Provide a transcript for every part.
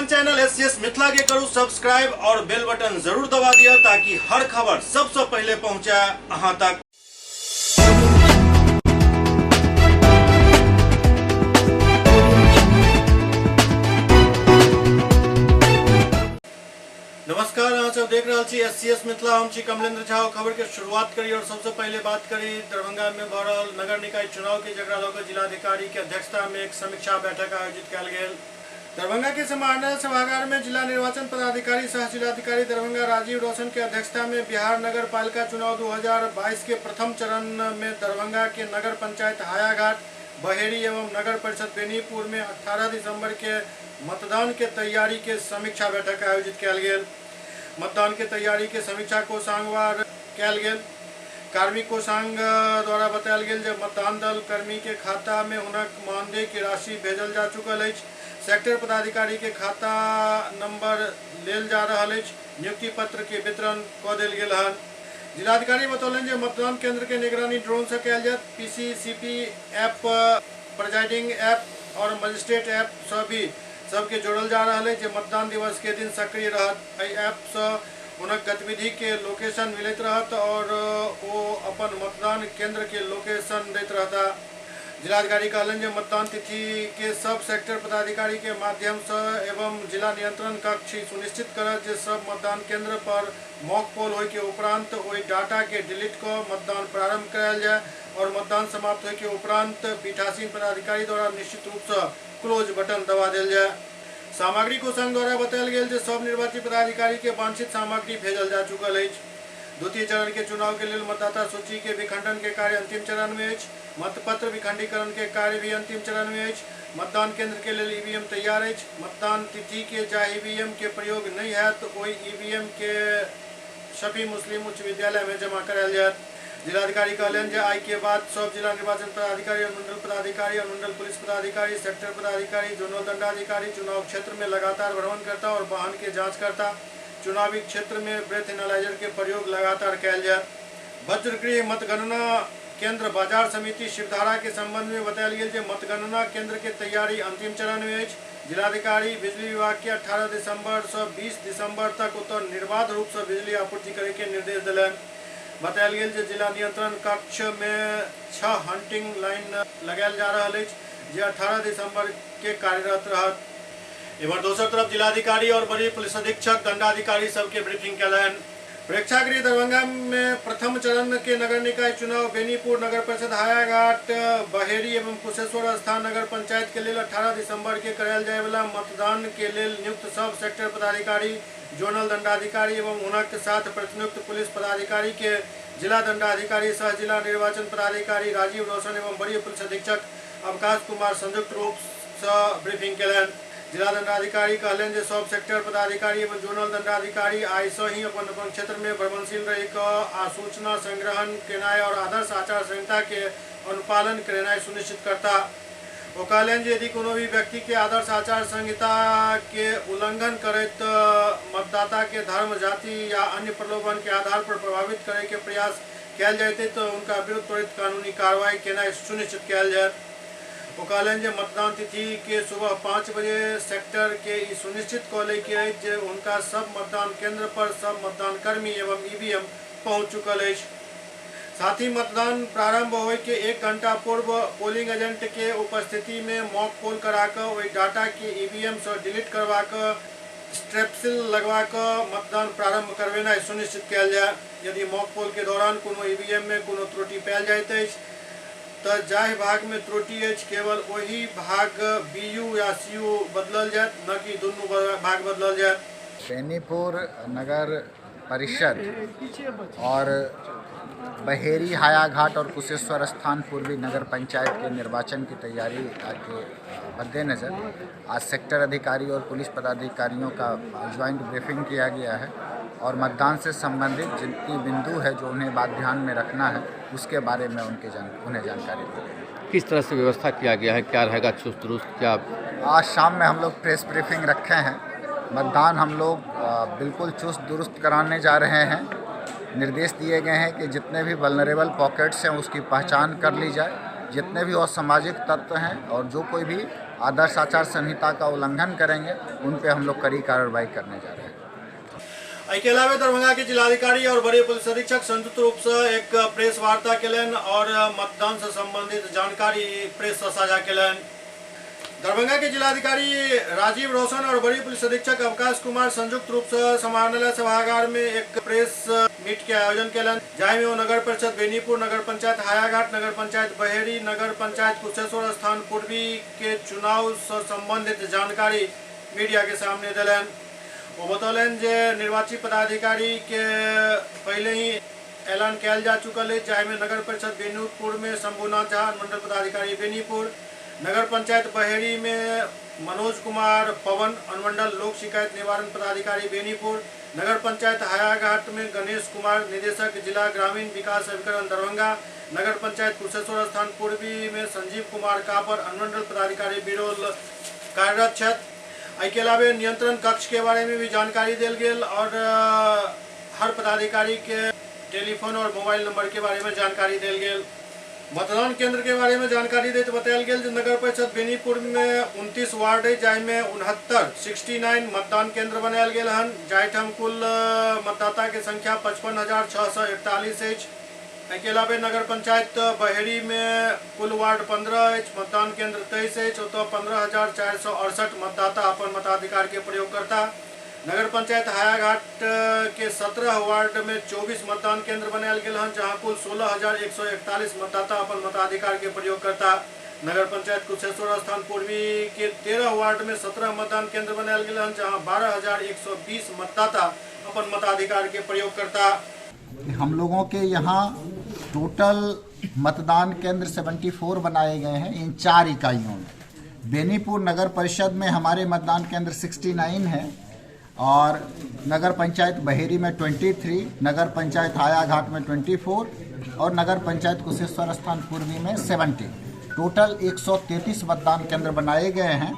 अपन channel S Mithila के करू सब्सक्राइब और बेल बटन जरूर दबा दिया ताकि हर खबर सबसे पहले पहुंचे अहां तक। नमस्कार, अहाँ सब देख रहल छी एस सी एस मिथिला। हम छी कमलेंद्र झा। खबर के शुरुआत करी और सबसे पहले बात करी दरभंगा में भऽ रहल नगर निकाय चुनाव के, जकरा लऽ कऽ जिलाधिकारी के अध्यक्षता में एक समीक्षा बैठक आयोजित कयल गेल। दरभंगा के समाहरणालय सभागार में जिला निर्वाचन पदाधिकारी सह जिलाधिकारी दरभंगा राजीव रोशन के अध्यक्षता में बिहार नगर पालिका चुनाव 2022 के प्रथम चरण में दरभंगा के नगर पंचायत हायाघाट, बहेड़ी एवं नगर परिषद बेनीपुर में 18 दिसंबर के मतदान के तैयारी के समीक्षा बैठक आयोजित कयल गेल। मतदान के तैयारी के समीक्षा कोषांगवार कयल गेल। कार्मिक कोषांग द्वारा बतायल गेल जे मतदान दल कर्मी के खाता में हुनक मानदेय के राशि भेजल जा चुकल अछि। सेक्टर पदाधिकारी के खाता नंबर लेल जा रहल अछि। नियुक्ति पत्र के वितरण क देल गेल हन। जिलाधिकारी बतौलनि जे मतदान केंद्र के निगरानी ड्रोन से कयल जायत। पीसीसीपी ऐप, प्रेजाइडिंग ऐप और मजिस्ट्रेट ऐप से भी सबके जोड़ल जा रहल अछि जे मतदान दिवस के दिन सक्रिय रहत। एहि ऐप से हुनक गतिविधि के लोकेशन मिलैत रहत और ओ अपन मतदान केंद्र के लोकेशन दैत रहता। जिलाधिकारी कहलनि जे मतदान तिथि के सब सेक्टर पदाधिकारी के माध्यम से एवं जिला नियंत्रण कक्ष ई सुनिश्चित करत जे सब मतदान केंद्र पर मॉक पोल होय के उपरांत ओहि डाटा के डिलीट क मतदान प्रारंभ करायल जाय और मतदान समाप्त होय के उपरांत पीठासीन पदाधिकारी द्वारा निश्चित रूप से क्लोज बटन दबा देल जाय। सामग्री कोषांग द्वारा बतायल गेल जे सब निर्वाचित पदाधिकारी के वांछित सामग्री भेजल जा चुकल अछि। द्वितीय चरण के चुनाव के लेल मतदाता सूची के विखंडन के कार्य अंतिम चरण में अछि। मतपत्र विखंडीकरण के कार्य भी अंतिम चरण में अछि। मतदान केंद्र के लेल ईवीएम तैयार अछि। मतदान तिथि के जाहि ईवीएम के प्रयोग नहि होयत ओहि ईवीएम के शफी मुस्लिम उच्च विद्यालय में जमा करायल जायत। जिलाधिकारी कहलनि जे आइ के बाद सब जिला निर्वाचन पदाधिकारी, अनुमंडल पदाधिकारी, अनुमंडल पुलिस पदाधिकारी, सेक्टर पदाधिकारी, जोनल दंडाधिकारी चुनाव क्षेत्र में लगातार भ्रमण करता और वाहन के जांच करता। चुनावी क्षेत्र में ब्रेथ एनालाइजर के प्रयोग लगातार कयल जायत। वज्रगृह मतगणना केंद्र बाजार समिति शिवधारा के संबंध में बतायल गेल जे मतगणना केंद्र के तैयारी अंतिम चरण में अछि। जिलाधिकारी बिजली विभाग के 18 दिसंबर से 20 दिसंबर तक ओतय निर्बाध रूप से बिजली आपूर्ति करे के निर्देश देलनि। बतायल गेल जे जिला नियंत्रण कक्ष में 6 हंटिंग लाइन लगायल जा रहल अछि जे 18 दिसंबर के कार्यरत रहत। इम्हर दोसर तरफ जिलाधिकारी और वरीय पुलिस अधीक्षक दंडाधिकारी सबके ब्रीफिंग केलनि। प्रेक्षागृह दरभंगा में प्रथम चरण के नगर निकाय चुनाव बेनीपुर नगर परिषद हायाघाट, बहेड़ी एवं कुशेश्वर स्थान नगर पंचायत के लेल 18 दिसंबर के करायल जाय वाला मतदान के लेल नियुक्त सब सेक्टर पदाधिकारी, जोनल दंडाधिकारी एवं हुनक साथ प्रतिनियुक्त पुलिस पदाधिकारी के जिला दंडाधिकारी सह जिला निर्वाचन पदाधिकारी राजीव रोशन एवं वरीय पुलिस अधीक्षक अवकाश कुमार संयुक्त रूप से ब्रीफिंग केलनि। जिला दंडाधिकारी कहलनि जे सब सेक्टर पदाधिकारी एवं जोनल दंडाधिकारी आइ से ही अपन अपन क्षेत्र में भ्रमणशील रहि कऽ आ सूचना संग्रहण केनाइ और आदर्श आचार संहिता के अनुपालन करेनाइ सुनिश्चित करता। ओ कहलनि जे यदि कोनो भी व्यक्ति के आदर्श आचार संहिता के उल्लंघन करैत मतदाता के धर्म, जाति या अन्य प्रलोभन के आधार पर प्रभावित करे के प्रयास कयल जाइत तऽ हुनका विरुद्ध त्वरित कानूनी कार्रवाई केनाइ सुनिश्चित कयल जायत। ओ कहलनि जे मतदान तिथि के सुबह 5 बजे सेक्टर के ई सुनिश्चित कऽ लै के अछि जे हुनका सब मतदान केंद्र पर सब मतदान कर्मी एवं ईवीएम पहुंच चुकल अछि। साथ ही मतदान प्रारंभ होय के 1 घंटा पूर्व पोलिंग एजेंट के उपस्थिति में मॉक पोल करा कऽ ओहि डाटा के ईवीएम सँ डिलीट करबा कऽ स्ट्रेप्सिल लगवा कऽ मतदान प्रारंभ करवेनाइ सुनिश्चित कयल जाय। यदि मॉक पोल के दौरान कोनो ईवीएम में कोनो त्रुटि पायल जाइत अछि तऽ जाहि भाग में त्रुटि अछि केवल ओहि भाग बीयू या सीयू बदलल जायत, न कि दुनू भाग बदलल जायत। बेनीपुर नगर परिषद और बहेरी हायाघाट और कुशेश्वर स्थान पूर्वी नगर पंचायत के निर्वाचन की तैयारी के मद्देनज़र आज सेक्टर अधिकारी और पुलिस पदाधिकारियों का ज्वाइंट ब्रीफिंग किया गया है और मतदान से संबंधित जितनी बिंदु है जो उन्हें बात ध्यान में रखना है उसके बारे में उन्हें जानकारी दी गई। किस तरह से व्यवस्था किया गया है, क्या रहेगा चुस्त दुरुस्त? क्या आज शाम में हम लोग प्रेस ब्रीफिंग रखे हैं। मतदान हम लोग बिल्कुल चुस्त दुरुस्त कराने जा रहे हैं। निर्देश दिए गए हैं कि जितने भी वल्नरेबल पॉकेट्स हैं उसकी पहचान कर ली जाए, जितने भी असामाजिक तत्व हैं और जो कोई भी आदर्श आचार संहिता का उल्लंघन करेंगे उन पे हम लोग कड़ी कार्रवाई करने जा रहे हैं। एहिके अलावे दरभंगा के जिलाधिकारी और वरीय पुलिस अधीक्षक संयुक्त रूप से एक प्रेस वार्ता केलनि और मतदान से संबंधित जानकारी प्रेस से साझा केलनि। दरभंगा के जिलाधिकारी राजीव रोशन और वरीय पुलिस अधीक्षक अवकाश कुमार संयुक्त रूप से समाहरणालय सभागार में एक प्रेस मीट के आयोजन केलनि, जाहि में ओ नगर परिषद बेनीपुर, नगर पंचायत हायाघाट, नगर पंचायत बहेरी, नगर पंचायत कुशेश्वर स्थान पूर्वी के चुनाव से संबंधित जानकारी मीडिया के सामने देलनि। वो बतौलनि जे निर्वाची पदाधिकारी के पहले ही ऐलान कयल जा चुकल अछि, जाहिमे नगर परिषद बेनीपुर में शंभुनाथ झा, अनुमंडल पदाधिकारी बेनीपुर, नगर पंचायत बहेरी में मनोज कुमार पवन, अनुमंडल लोक शिकायत निवारण पदाधिकारी बेनीपुर, नगर पंचायत हायाघाट में गणेश कुमार, निदेशक जिला ग्रामीण विकास अभिकरण दरभंगा, नगर पंचायत कुशेश्वर स्थान पूर्वी में संजीव कुमार कापर, अनुमंडल पदाधिकारी बिरोल कार्यरत छथि। एहिके अलावे नियंत्रण कक्ष के बारे में भी जानकारी देल गेल और हर पदाधिकारी के टेलीफोन और मोबाइल नंबर के बारे में जानकारी देल गेल। मतदान केंद्र के बारे में जानकारी दैत बतायल गेल जे नगर परिषद बेनीपुर में 29 वार्ड है, जाहिमे 69 मतदान केंद्र बनायल गेल हन, जाहिठाम कुल मतदाता के संख्या 55,641 अछि। एहिके अलावे नगर पंचायत बहेरी में कुल वार्ड 15 अछि, मतदान केंद्र 23 अछि, ओतऽ 15,468 मतदाता अपन मताधिकार के प्रयोग करता। नगर पंचायत हायाघाट के 17 वार्ड में 24 मतदान केंद्र बनायल गेल हन, जहां कुल 16,141 मतदाता अपन मताधिकार के प्रयोग करता। नगर पंचायत कुशेश्वर स्थान पूर्वी के 13 वार्ड में 17 मतदान केंद्र बनायल गेल हन, जहां 12,120 मतदाता अपन मताधिकार के प्रयोग करता। हम लोगों के यहाँ टोटल मतदान केंद्र 74 बनाए गए हैं इन 4 इकाइयों में। बेनीपुर नगर परिषद में हमारे मतदान केंद्र 69 है और नगर पंचायत बहेरी में 23, नगर पंचायत हायाघाट में 24 और नगर पंचायत कुशेश्वर स्थान पूर्वी में 70। टोटल 133 मतदान केंद्र बनाए गए हैं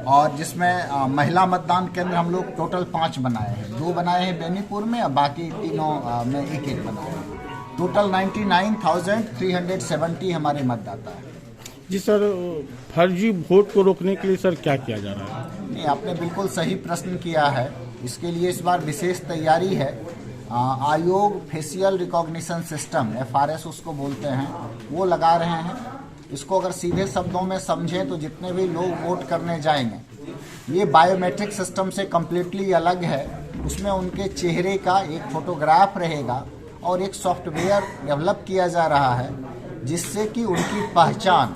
और जिसमें महिला मतदान केंद्र हम लोग टोटल 5 बनाए हैं, 2 बनाए हैं बेनीपुर में और बाकी तीनों में 1-1 बनाए हैं। टोटल 99,370 हमारे मतदाता हैं। जी सर, फर्जी वोट को रोकने के लिए सर क्या किया जा रहा है? नहीं, आपने बिल्कुल सही प्रश्न किया है। इसके लिए इस बार विशेष तैयारी है। आयोग फेशियल रिकॉग्निशन सिस्टम FRS उसको बोलते हैं, वो लगा रहे हैं। इसको अगर सीधे शब्दों में समझें तो जितने भी लोग वोट करने जाएंगे, ये बायोमेट्रिक सिस्टम से कम्प्लीटली अलग है। उसमें उनके चेहरे का एक फोटोग्राफ रहेगा और एक सॉफ्टवेयर डेवलप किया जा रहा है जिससे कि उनकी पहचान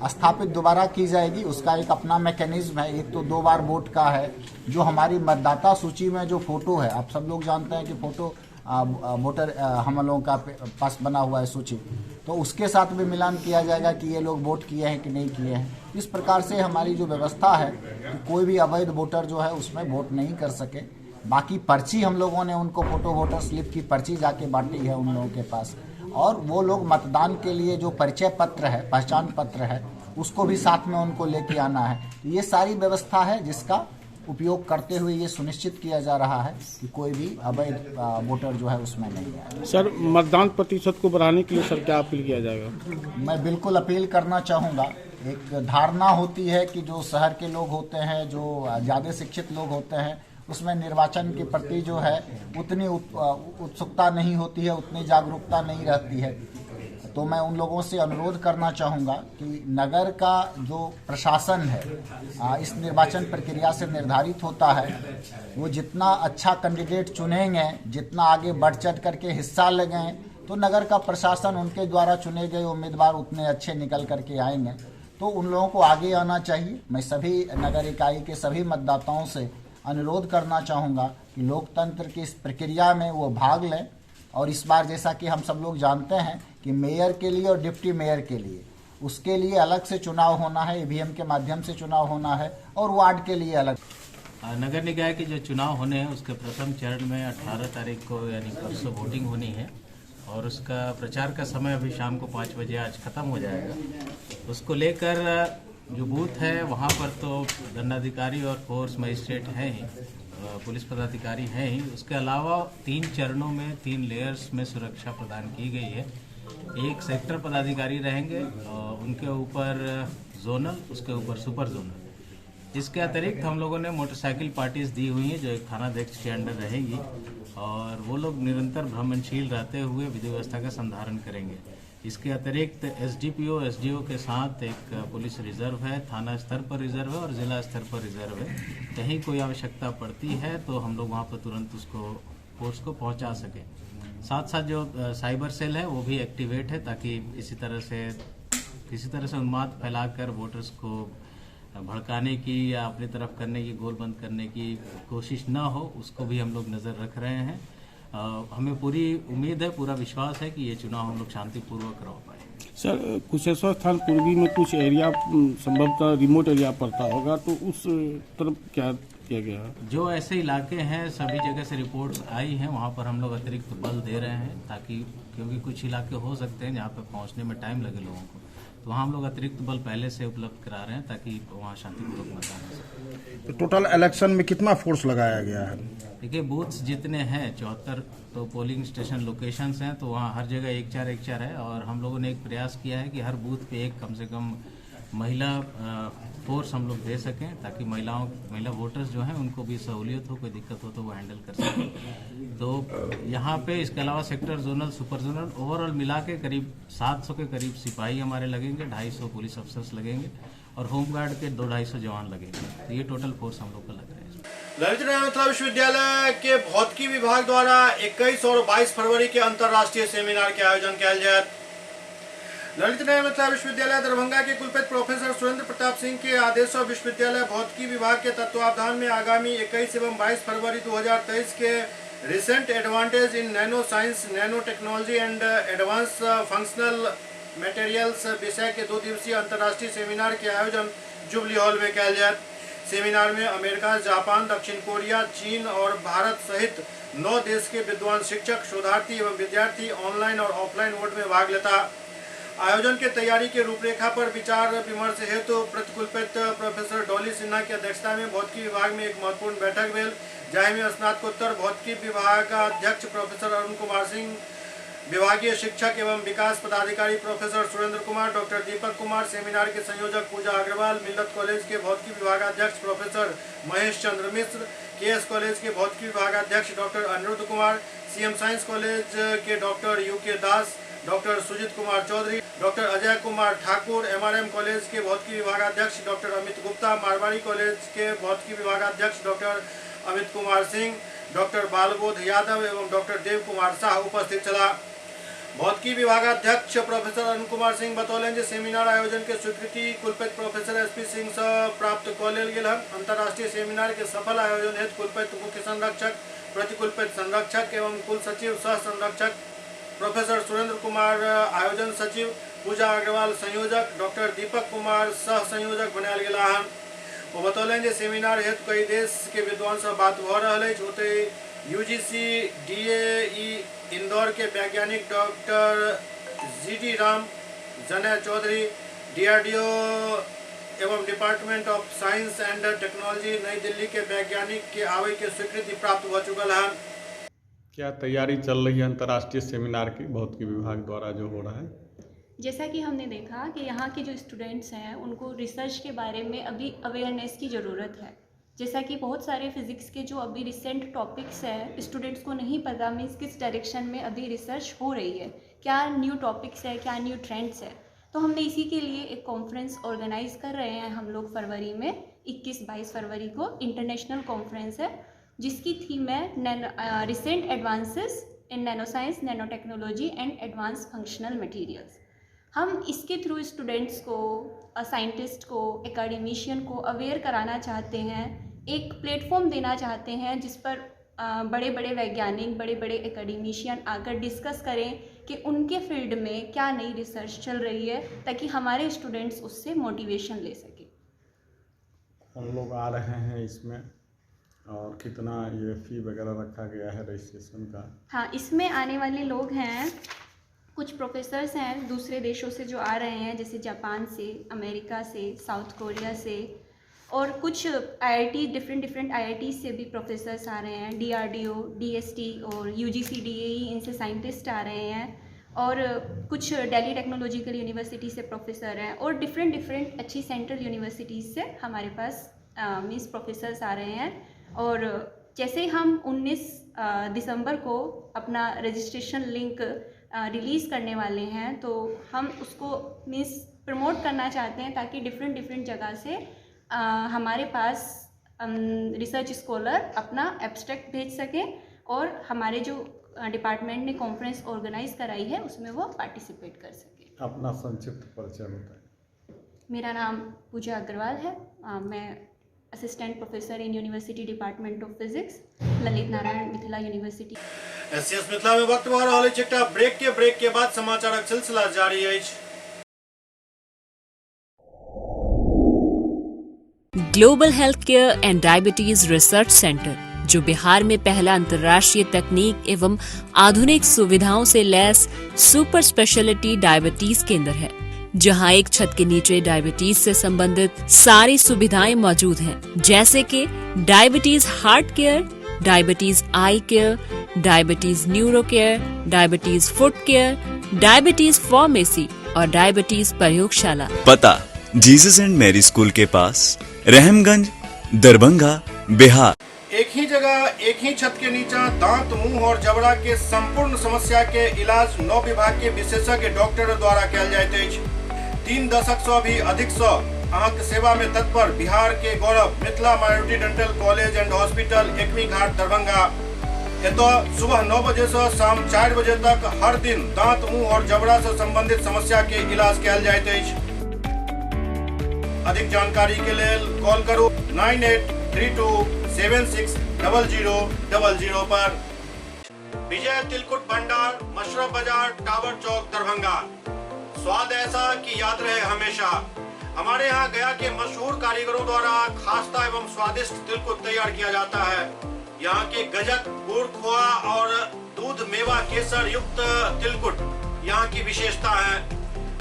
स्थापित दोबारा की जाएगी। उसका एक अपना मैकेनिज्म है। एक तो 2 बार वोट का है, जो हमारी मतदाता सूची में जो फोटो है, आप सब लोग जानते हैं कि फोटो वोटर हम लोगों का पास बना हुआ है सूची, तो उसके साथ भी मिलान किया जाएगा कि ये लोग वोट किए हैं कि नहीं किए हैं। इस प्रकार से हमारी जो व्यवस्था है कि कोई भी अवैध वोटर जो है उसमें वोट नहीं कर सके। बाकी पर्ची हम लोगों ने उनको फोटो वोटर स्लिप की पर्ची जाके बांटी है उन लोगों के पास, और वो लोग मतदान के लिए जो परिचय पत्र है, पहचान पत्र है, उसको भी साथ में उनको लेके आना है। ये सारी व्यवस्था है जिसका उपयोग करते हुए ये सुनिश्चित किया जा रहा है कि कोई भी अवैध वोटर जो है उसमें नहीं आए। सर, मतदान प्रतिशत को बढ़ाने के लिए सर क्या अपील किया जाएगा? मैं बिल्कुल अपील करना चाहूँगा। एक धारणा होती है कि जो शहर के लोग होते हैं, जो ज़्यादा शिक्षित लोग होते हैं, उसमें निर्वाचन के प्रति जो है उतनी उत्सुकता नहीं होती है, उतनी जागरूकता नहीं रहती है। तो मैं उन लोगों से अनुरोध करना चाहूँगा कि नगर का जो प्रशासन है इस निर्वाचन प्रक्रिया से निर्धारित होता है, वो जितना अच्छा कैंडिडेट चुनेंगे, जितना आगे बढ़ चढ़ करके हिस्सा लेंगे, तो नगर का प्रशासन उनके द्वारा चुने गए उम्मीदवार उतने अच्छे निकल करके आएंगे। तो उन लोगों को आगे आना चाहिए। मैं सभी नगर इकाई के सभी मतदाताओं से अनुरोध करना चाहूँगा कि लोकतंत्र की इस प्रक्रिया में वो भाग लें। और इस बार जैसा कि हम सब लोग जानते हैं कि मेयर के लिए और डिप्टी मेयर के लिए, उसके लिए अलग से चुनाव होना है, ईवीएम के माध्यम से चुनाव होना है, और वार्ड के लिए अलग। नगर निकाय के जो चुनाव होने हैं उसके प्रथम चरण में 18 तारीख को यानी परसों वोटिंग होनी है और उसका प्रचार का समय अभी शाम को 5 बजे आज ख़त्म हो जाएगा। उसको लेकर जो बूथ है वहाँ पर तो दंडाधिकारी और फोर्स मजिस्ट्रेट हैं ही, पुलिस पदाधिकारी हैं ही। उसके अलावा 3 चरणों में 3 लेयर्स में सुरक्षा प्रदान की गई है। एक सेक्टर पदाधिकारी रहेंगे और उनके ऊपर जोनल, उसके ऊपर सुपर जोनल। इसके अतिरिक्त हम लोगों ने मोटरसाइकिल पार्टीज दी हुई हैं जो एक थानाध्यक्ष के अंडर रहेंगी और वो लोग निरंतर भ्रमणशील रहते हुए विधि व्यवस्था का संधारण करेंगे। इसके अतिरिक्त एसडीपीओ, एसडीओ के साथ एक पुलिस रिजर्व है, थाना स्तर पर रिजर्व है और जिला स्तर पर रिजर्व है। कहीं कोई आवश्यकता पड़ती है तो हम लोग वहाँ पर तुरंत उसको फोर्स को पहुँचा सकें। साथ साथ जो साइबर सेल है वो भी एक्टिवेट है ताकि इसी तरह से किसी तरह से उन्माद फैलाकर वोटर्स को भड़काने की या अपनी तरफ करने की, गोल बंद करने की कोशिश ना हो, उसको भी हम लोग नज़र रख रहे हैं। हमें पूरी उम्मीद है, पूरा विश्वास है कि ये चुनाव हम लोग शांतिपूर्वक करवा पाएंगे। सर, कुशेश्वर स्थान पूर्वी में कुछ एरिया संभवतः रिमोट एरिया पड़ता होगा, तो उस तरफ क्या किया गया है? जो ऐसे इलाके हैं सभी जगह से रिपोर्ट्स आई हैं, वहाँ पर हम लोग अतिरिक्त बल दे रहे हैं ताकि, क्योंकि कुछ इलाके हो सकते हैं जहाँ पर पहुँचने में टाइम लगे लोगों को, तो वहाँ हम लोग अतिरिक्त बल पहले से उपलब्ध करा रहे हैं ताकि वहाँ शांतिपूर्वक मतदान हो सके। तो टोटल इलेक्शन में कितना फोर्स लगाया गया है? देखिए, बूथ्स जितने हैं 74 तो पोलिंग स्टेशन लोकेशंस हैं, तो वहाँ हर जगह 1-4 1-4 है और हम लोगों ने एक प्रयास किया है कि हर बूथ पे एक कम से कम महिला फोर्स हम लोग दे सकें ताकि महिला वोटर्स जो हैं उनको भी सहूलियत हो, कोई दिक्कत हो तो वो हैंडल कर सकें। तो यहाँ पे इसके अलावा sector, zonal, super zonal overall मिला के करीब 700 के करीब सिपाही हमारे लगेंगे, 250 पुलिस अफसर्स लगेंगे और होमगार्ड के 200-250 जवान लगेंगे। तो ये टोटल फोर्स हम लोग का लग रहा है। ललित नारायण मिथिला विश्वविद्यालय के भौतिकी विभाग द्वारा 21 और 22 फरवरी के अंतर्राष्ट्रीय सेमिनार के आयोजन किया जाए। ललित नारायण मिथिला विश्वविद्यालय दरभंगा के कुलपति प्रोफेसर सुरेंद्र प्रताप सिंह के आदेश और विश्वविद्यालय भौतिकी विभाग के तत्वावधान में आगामी 21 एवं 22 फरवरी 2023 के recent advantage in nano science, nano technology and advance functional materials विषय के 2 दिवसीय अंतर्राष्ट्रीय सेमिनार के आयोजन जुबली हॉल में किया जाए। सेमिनार में अमेरिका, जापान, दक्षिण कोरिया, चीन और भारत सहित 9 देश के विद्वान शिक्षक, शोधार्थी एवं विद्यार्थी ऑनलाइन और ऑफलाइन मोड में भाग लेता। आयोजन के तैयारी के रूपरेखा पर विचार विमर्श हेतु प्रतिकुलपति प्रोफेसर डॉली सिन्हा की अध्यक्षता में भौतिकी विभाग में एक महत्वपूर्ण बैठक भेल, जाहि में स्नातकोत्तर भौतिकी विभागाध्यक्ष प्रोफेसर अरुण कुमार सिंह, विभागीय शिक्षक एवं विकास पदाधिकारी professor Surendra Kumar, doctor Deepak Kumar, seminar के संयोजक पूजा अग्रवाल, मिल्लत कॉलेज के भौतिकी विभागाध्यक्ष professor Mahesh Chandra Mishra, KS college के भौतिकी विभागाध्यक्ष doctor Aniruddh Kumar, CM science college के doctor UK Das, doctor Sujit Kumar Chaudhary, doctor Ajay Kumar Thakur, MRM college के भौतिकी विभागाध्यक्ष डॉक्टर अमित गुप्ता, मारवाड़ी कॉलेज के भौतिकी विभागाध्यक्ष डॉक्टर अमित कुमार सिंह, डॉक्टर बालबोध यादव एवं डॉक्टर देव कुमार शाह उपस्थित छला। भौतिकी विभागाध्यक्ष प्रोफेसर अरुण कुमार सिंह बतौलनि जे सेमिनार आयोजन के स्वीकृति कुलपति प्रोफेसर एसपी सिंह से प्राप्त कऽ लेल गेल हन। अंतर्राष्ट्रीय सेमिनार के सफल आयोजन हेतु कुलपति मुख्य संरक्षक, प्रतिकुलपति संरक्षक एवं कुल सचिव सह संरक्षक प्रोफेसर सुरेंद्र कुमार आयोजन सचिव, पूजा अग्रवाल संयोजक, डॉक्टर दीपक कुमार सह संयोजक बनायल गेला हन। ओ बतौलनि जे सेमिनार हेतु कई देश के विद्वान से बात भऽ रहल अछि। ओतहि यूजीसी डीएई इंदौर के वैज्ञानिक doctor GD Ram, Janay Chaudhary, DRDO एवं department of science and technology Nai Delhi के वैज्ञानिक के आवे के स्वीकृति प्राप्त हो चुकल हन। क्या तैयारी चल रही है अंतर्राष्ट्रीय सेमिनार की भौतिकी विभाग द्वारा जो हो रहा है? जैसा कि हमने देखा कि यहाँ के जो स्टूडेंट्स हैं उनको रिसर्च के बारे में अभी अवेयरनेस की ज़रूरत है। जैसा कि बहुत सारे फिज़िक्स के जो अभी रिसेंट टॉपिक्स हैं स्टूडेंट्स को नहीं पता, मीन्स किस डायरेक्शन में अभी रिसर्च हो रही है, क्या न्यू टॉपिक्स है, क्या न्यू ट्रेंड्स है। तो हमने इसी के लिए एक कॉन्फ्रेंस ऑर्गेनाइज़ कर रहे हैं हम लोग फरवरी में, 21-22 फरवरी को इंटरनेशनल कॉन्फ्रेंस है जिसकी थीम है recent advances in nano science, nano technology and advance functional materials. हम इसके थ्रू स्टूडेंट्स को, साइंटिस्ट को, एकेडमिशियन को अवेयर कराना चाहते हैं, एक प्लेटफॉर्म देना चाहते हैं जिस पर बड़े बड़े वैज्ञानिक, बड़े बड़े एकेडमिशियन आकर डिस्कस करें कि उनके फील्ड में क्या नई रिसर्च चल रही है, ताकि हमारे स्टूडेंट्स उससे मोटिवेशन ले सकें। कौन लोग आ रहे हैं इसमें और कितना ये फी वगैरह रखा गया है रजिस्ट्रेशन का? हाँ, इसमें आने वाले लोग हैं, कुछ प्रोफेसर्स हैं दूसरे देशों से जो आ रहे हैं, जैसे जापान से, अमेरिका से, साउथ कोरिया से, और कुछ आईआईटी, डिफरेंट आईआईटी से भी प्रोफेसर्स आ रहे हैं, डीआरडीओ, डीएसटी और यूजीसी डीएई, इनसे साइंटिस्ट आ रहे हैं। और कुछ दिल्ली टेक्नोलॉजिकल यूनिवर्सिटी से प्रोफेसर हैं और डिफरेंट डिफरेंट अच्छी सेंट्रल यूनिवर्सिटीज़ से हमारे पास मीन्स प्रोफेसर्स आ रहे हैं। और जैसे हम 19 दिसंबर को अपना रजिस्ट्रेशन लिंक रिलीज़ करने वाले हैं, तो हम उसको मीन्स प्रमोट करना चाहते हैं ताकि डिफरेंट डिफरेंट जगह से हमारे पास रिसर्च स्कॉलर अपना एब्स्ट्रैक्ट भेज सकें और हमारे जो डिपार्टमेंट ने कॉन्फ्रेंस ऑर्गेनाइज कराई है उसमें वो पार्टिसिपेट कर सकें। अपना संक्षिप्त परिचय बताएं। मेरा नाम पूजा अग्रवाल है। मैं assistant professor in university department of physics, Lalit Narayan Mithila university. SCS Mithila में वक्त भऽ रहल अछि एकटा ब्रेक के बाद समाचारक सिलसिला जारी अछि। Global health care and diabetes research centre, जो बिहार में पहला अंतर्राष्ट्रीय तकनीक एवं आधुनिक सुविधाओं से लैस सुपर स्पेशलिटी डायबिटीज केंद्र है, जहां एक छत के नीचे डायबिटीज से संबंधित सारी सुविधाएं मौजूद हैं, जैसे कि diabetes heart care, diabetes eye care, diabetes neuro care, diabetes foot care, diabetes pharmacy और डायबिटीज प्रयोगशाला। पता जीसस एंड मैरी स्कूल के पास, रहमगंज, दरभंगा, बिहार। एक ही जगह एक ही छत के नीचा दांत, मुंह और जबड़ा के संपूर्ण समस्या के इलाज 9 विभाग के विशेषज्ञ डॉक्टर द्वारा कयल जाइत अछि। 3 दशक से भी अधिक से अहाँके सेवा में तत्पर बिहार के गौरव Mithila minority dental college and hospital, Ekmi Ghat, Darbhanga. एतऽ सुबह 9 बजे से शाम 4 बजे तक हर दिन दांत, मुंह और जबड़ा से संबंधित समस्या के इलाज कयल जाइत अछि। अधिक जानकारी के लेल कॉल करू 9832 760000 पर। विजय तिलकुट भंडार, मशरफ बाजार, टावर चौक, दरभंगा। स्वाद ऐसा कि याद रहे हमेशा। हमारे यहाँ गया के मशहूर कारीगरों द्वारा खास्ता एवं स्वादिष्ट तिलकुट तैयार किया जाता है। यहाँ के गजक, गुड़, खोआ और दूध मेवा केसर युक्त तिलकुट यहाँ की विशेषता है।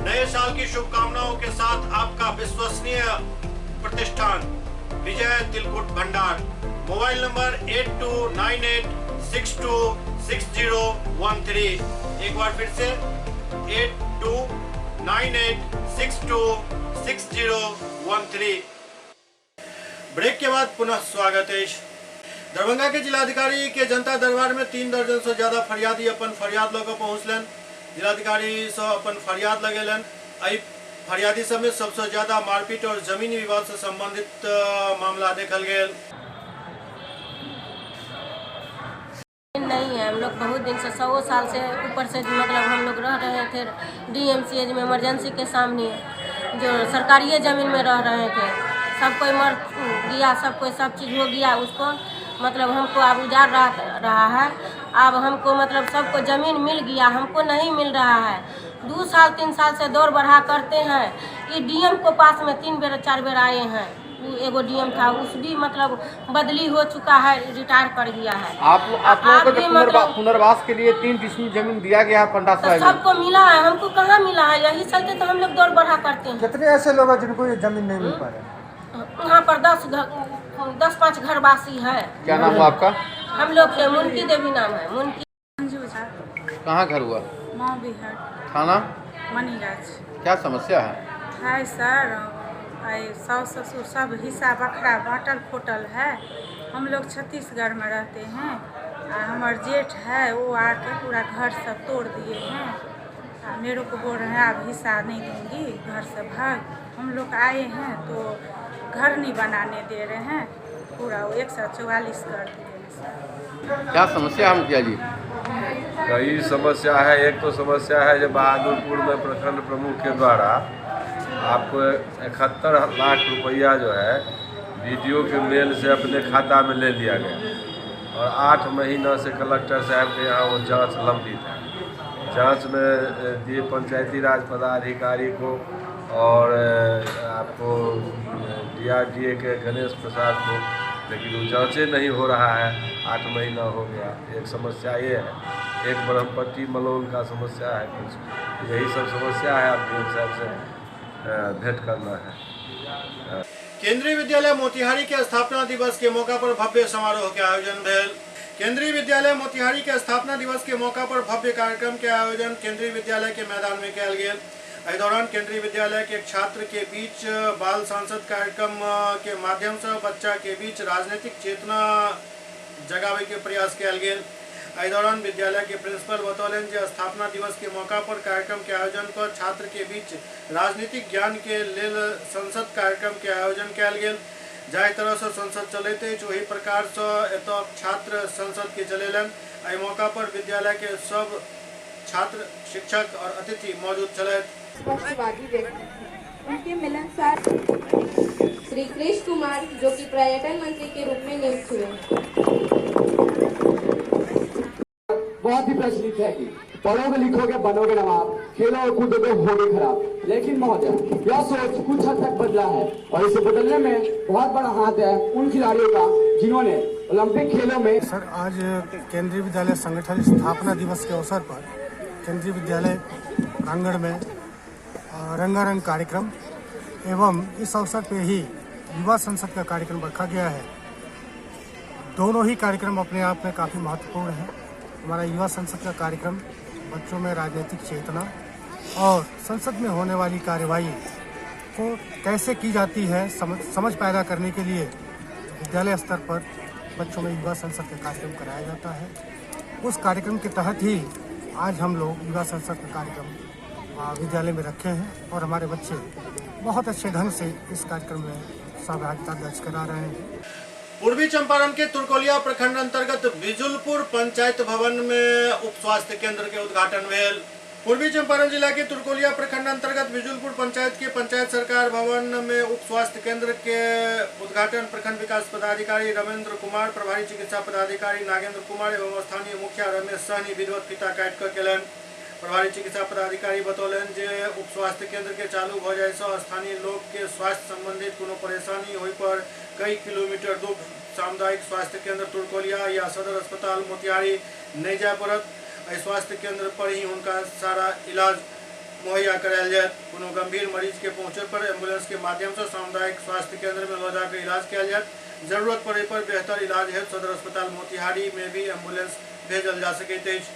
नए साल की शुभकामनाओं के साथ आपका विश्वसनीय प्रतिष्ठान विजय तिलकुट भंडार। Mobile number 8298626013। एक बार फिर से 8298626013। ब्रेक के बाद पुनः स्वागत है। दरभंगा के जिलाधिकारी के जनता दरबार में 3 दर्जन से ज्यादा फरियादी अपन फरियाद लऽ कऽ पहुँचलन। जिलाधिकारी से अपन फरियाद लगेलन। एहि फरियादी सब में सबसे ज्यादा मारपीट और जमीनी विवाद से संबंधित मामला देखल गेल। नहीं है, हम लोग बहुत दिन से 100 साल से ऊपर से मतलब हम लोग रह रहे थे डीएमसीएच में, इमरजेंसी के सामने जो सरकारी ज़मीन में रह रहे थे। सब कोई मर गया, सब कोई सब चीज़ हो गया, उसको मतलब हमको अब उजाड़ रहा है। अब हमको मतलब सबको ज़मीन मिल गया, हमको नहीं मिल रहा है। 2 साल 3 साल से दौड़ बढ़ा करते हैं। ये डीएम को पास में 3 बेर 4 बेर आए हैं। वो एगो डीएम था, उस भी मतलब बदली हो चुका है, रिटायर कर गया है। आप लोगों को मतलब पुनर्वास के लिए 3 डिसमिल जमीन दिया गया है पंडा साहब, सबको मिला है, हमको कहाँ मिला है? यही चलते तो हम लोग दौड़ बढ़ा करते हैं। कितने ऐसे लोग हैं जिनको ये जमीन नहीं मिल पा रहे? यहाँ पर 10-5 घरवासी है। क्या नाम हुआ आपका? हम लोग के मुनकी देवी नाम है। मुनकी। कहाँ घर हुआ? थाना मनीगाछ। क्या समस्या है? है सर, सास ससुर सब हिस्सा बखरा बाँटल खोटल है। हम लोग छत्तीसगढ़ में रहते हैं। हमार जेठ है वो आके पूरा घर सब तोड़ दिए हैं। मेरे को बोल रहे हैं अब हिस्सा नहीं दूंगी, घर से भाग। हम लोग आए हैं तो घर नहीं बनाने दे रहे हैं, पूरा वो 144 कर दिए हैं सर। क्या समस्या है मुखिया जी? कई समस्या है। एक तो समस्या है जो बहादुरपुर में प्रखंड प्रमुख के द्वारा आपको 71 लाख रुपया जो है बीडीओ के मेल से अपने खाता में ले लिया गया और 8 महीना से कलेक्टर साहब के यहाँ वो जांच लंबित है। जांच में दिए पंचायती राज पदाधिकारी को और आपको डीआरडीए के गणेश प्रसाद को, लेकिन वो जाँचें नहीं हो रहा है। 8 महीना हो गया। एक समस्या ये है। एक ब्रह्मपट्टी मलोल का समस्या है। कुछ यही सब समस्या है। आप डीएम साहब से भेंट करना है। केंद्रीय विद्यालय मोतिहारी के स्थापना दिवस के मौका पर भव्य समारोह के आयोजन भेल। केंद्रीय विद्यालय मोतिहारी के स्थापना दिवस के मौका पर भव्य कार्यक्रम के आयोजन केंद्रीय विद्यालय के मैदान में किया गया। एहि दौरान केंद्रीय विद्यालय के एक छात्र के बीच बाल सांसद कार्यक्रम के माध्यम से बच्चा के बीच राजनीतिक चेतना जगावे के प्रयास किया गेल। एहि दौरान विद्यालय के प्रिंसिपल बतौलनि जे स्थापना दिवस के मौका पर कार्यक्रम के आयोजन कर छात्र के बीच राजनीतिक ज्ञान के लेल संसद कार्यक्रम के आयोजन कयल गेल। जाहि तरह से संसद चलैत अछि ओहि प्रकार से एतय छात्र संसद के चलेलनि। एहि मौका पर विद्यालय के सब छात्र, शिक्षक और अतिथि मौजूद छलथि। स्पष्टवादी व्यक्ति उनके मिलनसार श्री कृष्ण कुमार जो कि पर्यटन मंत्री के रूप में नियुक्त हुए। बहुत ही प्रचलित है कि पढ़ोगे लिखोगे बनोगे नवाब, खेलो कूदोगे होगे खराब। लेकिन महोदय, यह सोच कुछ हद तक बदला है और इसे बदलने में बहुत बड़ा हाथ है उन खिलाड़ियों का जिन्होंने ओलंपिक खेलों में। सर, आज केंद्रीय विद्यालय संगठन स्थापना दिवस के अवसर पर केंद्रीय विद्यालय प्रांगण में रंगारंग कार्यक्रम एवं इस अवसर पर ही युवा संसद का कार्यक्रम रखा गया है। दोनों ही कार्यक्रम अपने आप में काफ़ी महत्वपूर्ण है। हमारा युवा संसद का कार्यक्रम बच्चों में राजनीतिक चेतना और संसद में होने वाली कार्रवाई को कैसे की जाती है समझ पैदा करने के लिए विद्यालय स्तर पर बच्चों में युवा संसद का कार्यक्रम कराया जाता है। उस कार्यक्रम के तहत ही आज हम लोग युवा संसद का कार्यक्रम विद्यालय में रखे हैं और हमारे बच्चे बहुत अच्छे ढंग से इस कार्यक्रम में सहभागिता दर्ज करा रहे हैं। पूर्वी चंपारण के तुरकोलिया प्रखंड अंतर्गत बिजुलपुर पंचायत भवन में उप स्वास्थ्य केंद्र के उद्घाटन भेल। पूर्वी चंपारण जिला के तुरकोलिया प्रखंड अंतर्गत बिजुलपुर पंचायत के पंचायत सरकार भवन में उप स्वास्थ्य केंद्र के उद्घाटन प्रखंड विकास पदाधिकारी रविंद्र कुमार, प्रभारी चिकित्सा पदाधिकारी नागेंद्र कुमार एवं स्थानीय मुखिया रमेश सहनी विधिवत फीता काटि कऽ केलनि। प्रभारी चिकित्सा पदाधिकारी बतौलनि जे उप स्वास्थ्य केंद्र के चालू भऽ जाय सँ स्थानीय लोक के स्वास्थ्य संबंधित कोनो परेशानी होय पर कई किलोमीटर दूर सामुदायिक स्वास्थ्य केंद्र तुरकोलिया या सदर अस्पताल मोतिहारी नहीं जाय पड़त। एहि स्वास्थ्य केंद्र पर ही हुनका सारा इलाज मुहैया करायल जायत। कोनो गंभीर मरीज के पहुँचे पर एम्बुलेंस के माध्यम से सामुदायिक स्वास्थ्य केंद्र में लऽ जाकर इलाज कयल जायत। जरूरत पड़े पर बेहतर इलाज हेतु सदर अस्पताल मोतिहारी में भी एम्बुलेंस भेजल जा सकैत अछि।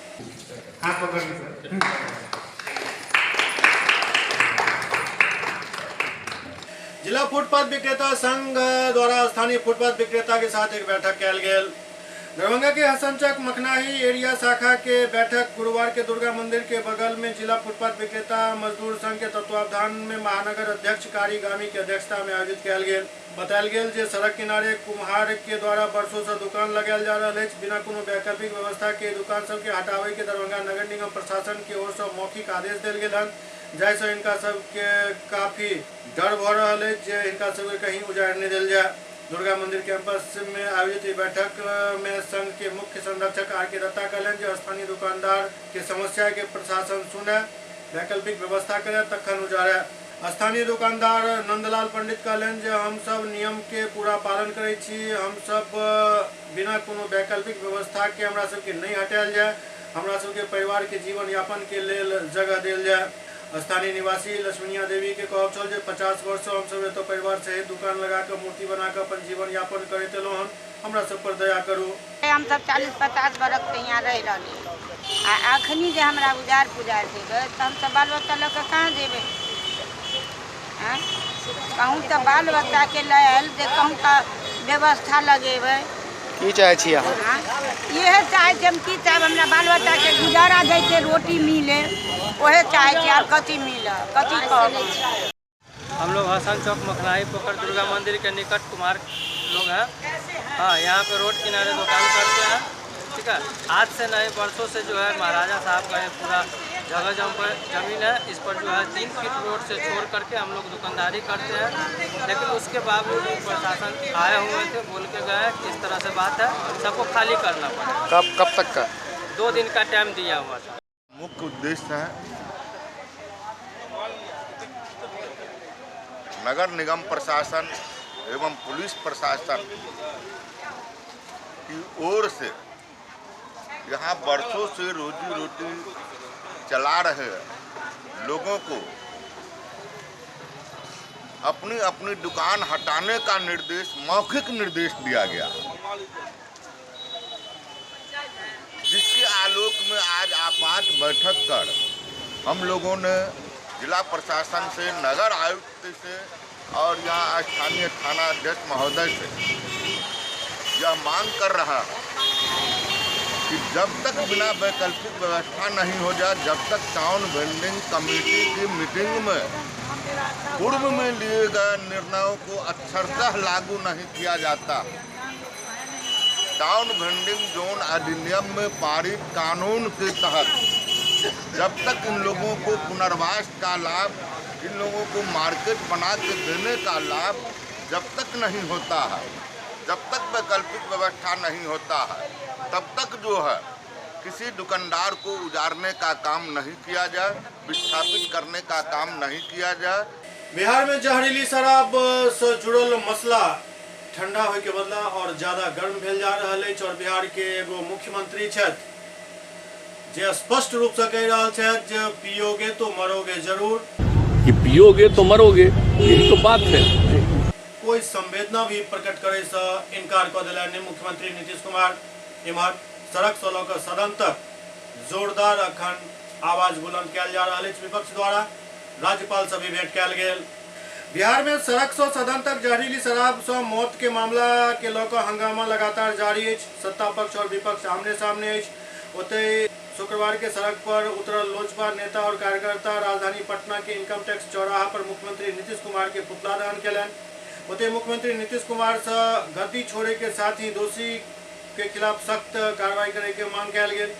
जिला फुटपाथ विक्रेता संघ द्वारा स्थानीय फुटपाथ विक्रेता के साथ एक बैठक कयल गेल। दरभंगा के हसनचक मखनाही एरिया शाखा के बैठक गुरुवार के दुर्गा मंदिर के बगल में जिला फुटपाथ विक्रेता मजदूर संघ के तत्वावधान में महानगर अध्यक्ष कारी गामी के अध्यक्षता में आयोजित कयल गेल। बतायल गेल जे सड़क किनारे कुम्हार के द्वारा वर्षों से दुकान लगायल जा रहल अछि। बिना कोनो वैकल्पिक व्यवस्था के दुकान सबके हटावे के दरभंगा नगर निगम प्रशासन के ओर से मौखिक आदेश देल गेल हन, जाहिसँ हिनका सबके काफी डर भऽ रहल अछि जे हिनका सबके कहीं उजाड़ि नहि देल जाय। दुर्गा मंदिर कैंपस में आयोजित बैठक में संघ के मुख्य संरक्षक are के दत्ता कहलनि जे स्थानीय दुकानदार के समस्या के प्रशासन सुने, वैकल्पिक व्यवस्था करे तखन उजाड़े। स्थानीय दुकानदार नंदलाल पंडित कहलनि जे हम सब नियम के पूरा पालन करै छी, हम सब बिना कोनो वैकल्पिक व्यवस्था के हमरा सबके नहीं हटायल जाय, हमरा सबके परिवार के जीवन यापन के लेल जगह देल जाय। स्थानीय निवासी लक्ष्मणिया देवी के कहब छल जे 50 वर्ष हम सब एतऽ परिवार सहित दुकान लगा कऽ मूर्ति बना कऽ अपन जीवन यापन करैत एलहुँ हन, हमरा सब पर दया करू। हम सब 40-50 बरख से यहाँ रहि रहली आ अखनी जे हमरा उजार पुजार देबै तऽ हम सब बाल बच्चा लऽ कऽ कहाँ जेबै? कहूँ तऽ बाल बच्चा के लेल जे कहूँ तऽ व्यवस्था लगेबै। की चाहै छी अहाँ? इएह चाहै छी हम, की चाहब, हमरा बाल बच्चाके गुजारा दैके रोटी मिले वही चाहे छी, और कथी मिले कथी कहब। हम लोग हसन चौक मखनाही पोखर दुर्गा मंदिर के निकट कुमार लोग हैं। हाँ, यहाँ पे रोड किनारे दुकान करते हैं, ठीक है। आज से नहीं वर्षों से जो है महाराजा साहब का ये पूरा जगह जमीन है, इस पर जो है 3 फीट रोड से छोड़ करके हम लोग दुकानदारी करते हैं। लेकिन उसके बावजूद प्रशासन आए हुए थे, बोल के गए कि इस तरह से बात है, सबको खाली करना पड़ेगा। कब कब तक का? 2 दिन का टाइम दिया हुआ था। मुख्य उद्देश्य है नगर निगम प्रशासन एवं पुलिस प्रशासन की ओर से यहाँ वर्षों से रोजी रोटी चला रहे लोगों को अपनी अपनी दुकान हटाने का निर्देश, मौखिक निर्देश दिया गया। आलोक में आज आपात बैठक कर हम लोगों ने जिला प्रशासन से, नगर आयुक्त से और यहाँ स्थानीय थाना अध्यक्ष महोदय से यह मांग कर रहा है कि जब तक बिना वैकल्पिक व्यवस्था नहीं हो जाए, जब तक टाउन वेंडिंग कमेटी की मीटिंग में पूर्व में लिए गए निर्णयों को अक्षरशः लागू नहीं किया जाता, टाउन वेंडिंग जोन अधिनियम में पारित कानून के तहत जब तक इन लोगों को पुनर्वास का लाभ, इन लोगों को मार्केट बना के देने का लाभ जब तक नहीं होता है, जब तक वैकल्पिक व्यवस्था नहीं होता है, तब तक जो है किसी दुकानदार को उजाड़ने का काम नहीं किया जाए, विस्थापित करने का काम नहीं किया जाए। बिहार में जहरीली शराब से जुड़ल मसला ठंडा होय के बदला और ज्यादा गर्म भेल जा रहल अछि और बिहार के एगो मुख्यमंत्री छथि जे स्पष्ट रूप से कहि रहल छथि जे पियोगे तो मरोगे जरूर, कि पियोगे तो मरोगे, यही तो बात है। कोई संवेदना भी प्रकट करे से इनकार कऽ देलनि मुख्यमंत्री नीतीश कुमार। इम्हर सड़क से लऽ कऽ सदन तक जोरदार अखन आवाज बुलंद कयल जा रहल अछि विपक्ष द्वारा। राज्यपाल से भी भेंट कयल गेल। बिहार में सड़क से सदन तक जहरीली शराब से मौत के मामला के लऽ कऽ हंगामा लगातार जारी अछि। सत्ता पक्ष और विपक्ष आमने सामने अछि। ओतहि शुक्रवार के सड़क पर उतरल लोजपा नेता और कार्यकर्ता राजधानी पटना के इनकम टैक्स चौराहा पर मुख्यमंत्री नीतीश कुमार के पुतला दहन कयलनि। ओतहि मुख्यमंत्री नीतीश कुमार से गद्दी छोड़े के साथ ही दोषी के खिलाफ सख्त कार्रवाई करे के मांग कयल गेल।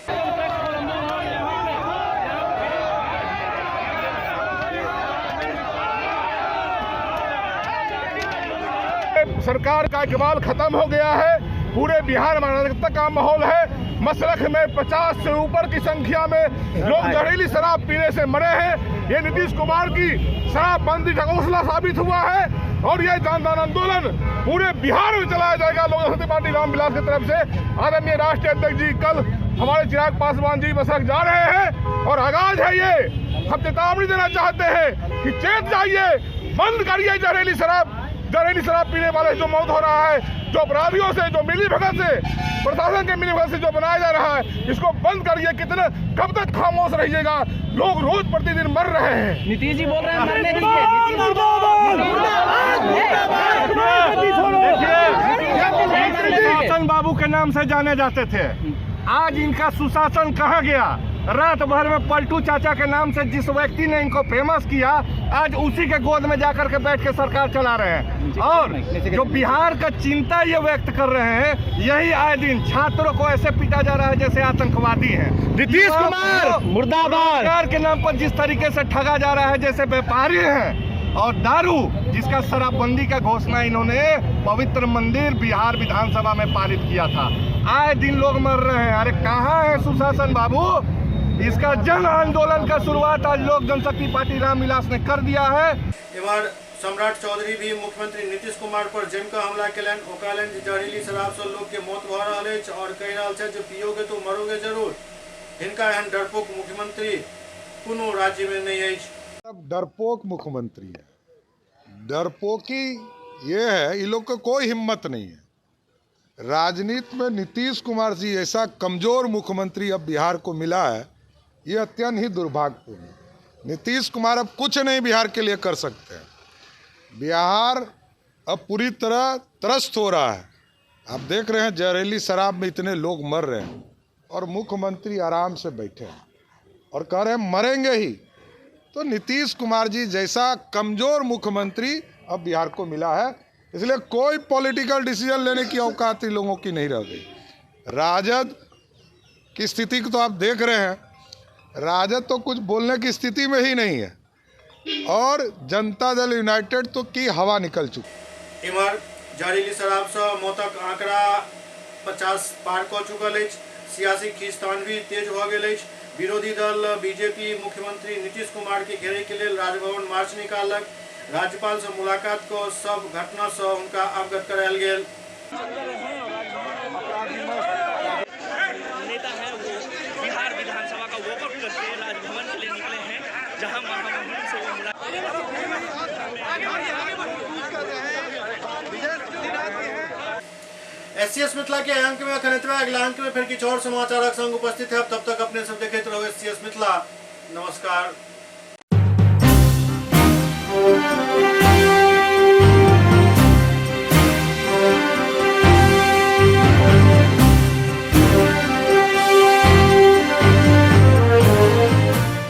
सरकार का इकबाल खत्म हो गया है। पूरे बिहार में अराजकता का माहौल है। मसरख में 50 से ऊपर की संख्या में लोग जहरीली शराब पीने से मरे हैं। ये नीतीश कुमार की शराबबंदी ढकोसला साबित हुआ है और ये जानदार आंदोलन पूरे बिहार में चलाया जाएगा। लोक जनशक्ति पार्टी रामविलास की तरफ से आदरणीय राष्ट्रीय अध्यक्ष जी कल हमारे चिराग पासवान जी मसरख जा रहे हैं और आगाज है ये। हम चेतावनी देना चाहते हैं कि चेत जाइए, बंद करिए जहरीली शराब। जहरीली शराब पीने वाले जो मौत हो रहा है, जो अपराधियों से, जो मिली भगत से, प्रशासन के मिली भगत से जो बनाया जा रहा है, इसको बंद करिए। कितने कब तक खामोश रहिएगा? लोग रोज प्रतिदिन मर रहे हैं। नीतीश जी बोल रहे हैं मरने दीजिए। सुशासन बाबू के नाम से जाने जाते थे, आज इनका सुशासन कहाँ गया? रात भर में पलटू चाचा के नाम से जिस व्यक्ति ने इनको फेमस किया, आज उसी के गोद में जाकर के बैठ के सरकार चला रहे हैं। और जो बिहार का चिंता ये व्यक्त कर रहे हैं, यही आए दिन छात्रों को ऐसे पीटा जा रहा है जैसे आतंकवादी हैं। नीतीश कुमार मुर्दाबाद। सरकार के नाम पर जिस तरीके से ठगा जा रहा है जैसे व्यापारी हैं, और दारू जिसका शराबबंदी का घोषणा इन्होंने पवित्र मंदिर बिहार विधानसभा में पारित किया था, आए दिन लोग मर रहे हैं। अरे कहाँ है सुशासन बाबू? इसका जन आंदोलन का शुरुआत आज लोक जनशक्ति पार्टी रामविलास ने कर दिया है। इम्हर सम्राट चौधरी भी मुख्यमंत्री नीतीश कुमार पर जमकर हमला केलनि। ओ कहलनि जे जहरीली शराब से लोग के मौत भऽ रहल अछि और कहि रहल छथि जे पियोगे तो मरोगे जरूर। हिनका एहन डरपोक मुख्यमंत्री कोनो राज्य में नहीं अछि। अब डरपोक मुख्यमंत्री है। डरपोकी ये है, इन लोग को कोई हिम्मत नहीं है। राजनीति में नीतीश कुमार जी ऐसा कमज़ोर मुख्यमंत्री अब बिहार को मिला है, ये अत्यंत ही दुर्भाग्यपूर्ण है। नीतीश कुमार अब कुछ नहीं बिहार के लिए कर सकते हैं। बिहार अब पूरी तरह त्रस्त हो रहा है। आप देख रहे हैं जहरीली शराब में इतने लोग मर रहे हैं और मुख्यमंत्री आराम से बैठे हैं और कह रहे हैं मरेंगे ही। तो नीतीश कुमार जी जैसा कमज़ोर मुख्यमंत्री अब बिहार को मिला है, इसलिए कोई पॉलिटिकल डिसीजन लेने की औकात इन लोगों की नहीं रह गई। राजद की स्थिति को तो आप देख रहे हैं, राजद तो कुछ बोलने की स्थिति में ही नहीं है और जनता दल यूनाइटेड तो की हवा निकल चुकी। इम्हर जहरीली शराब से मौतक आंकड़ा 50 पार कऽ चुकल अछि। सियासी खींचतान भी तेज भऽ गेल अछि। विरोधी दल बीजेपी मुख्यमंत्री नीतीश कुमार के घेरे के लेल राजभवन मार्च निकाललक। राज्यपाल से मुलाकात कऽ सब घटना से हुनका अवगत करायल गेल। नेता है वो बिहार विधानसभा का वॉकआउट करके राजभवन के लिए निकले हैं, जहां महामहिम से वो एससीएस मिथिला के अंक में अखन एतबे। अगिला अंक में फिर किछु और समाचारक संग उपस्थित है। तब तक अपने सब देखैत रहू एससीएस मिथिला। नमस्कार।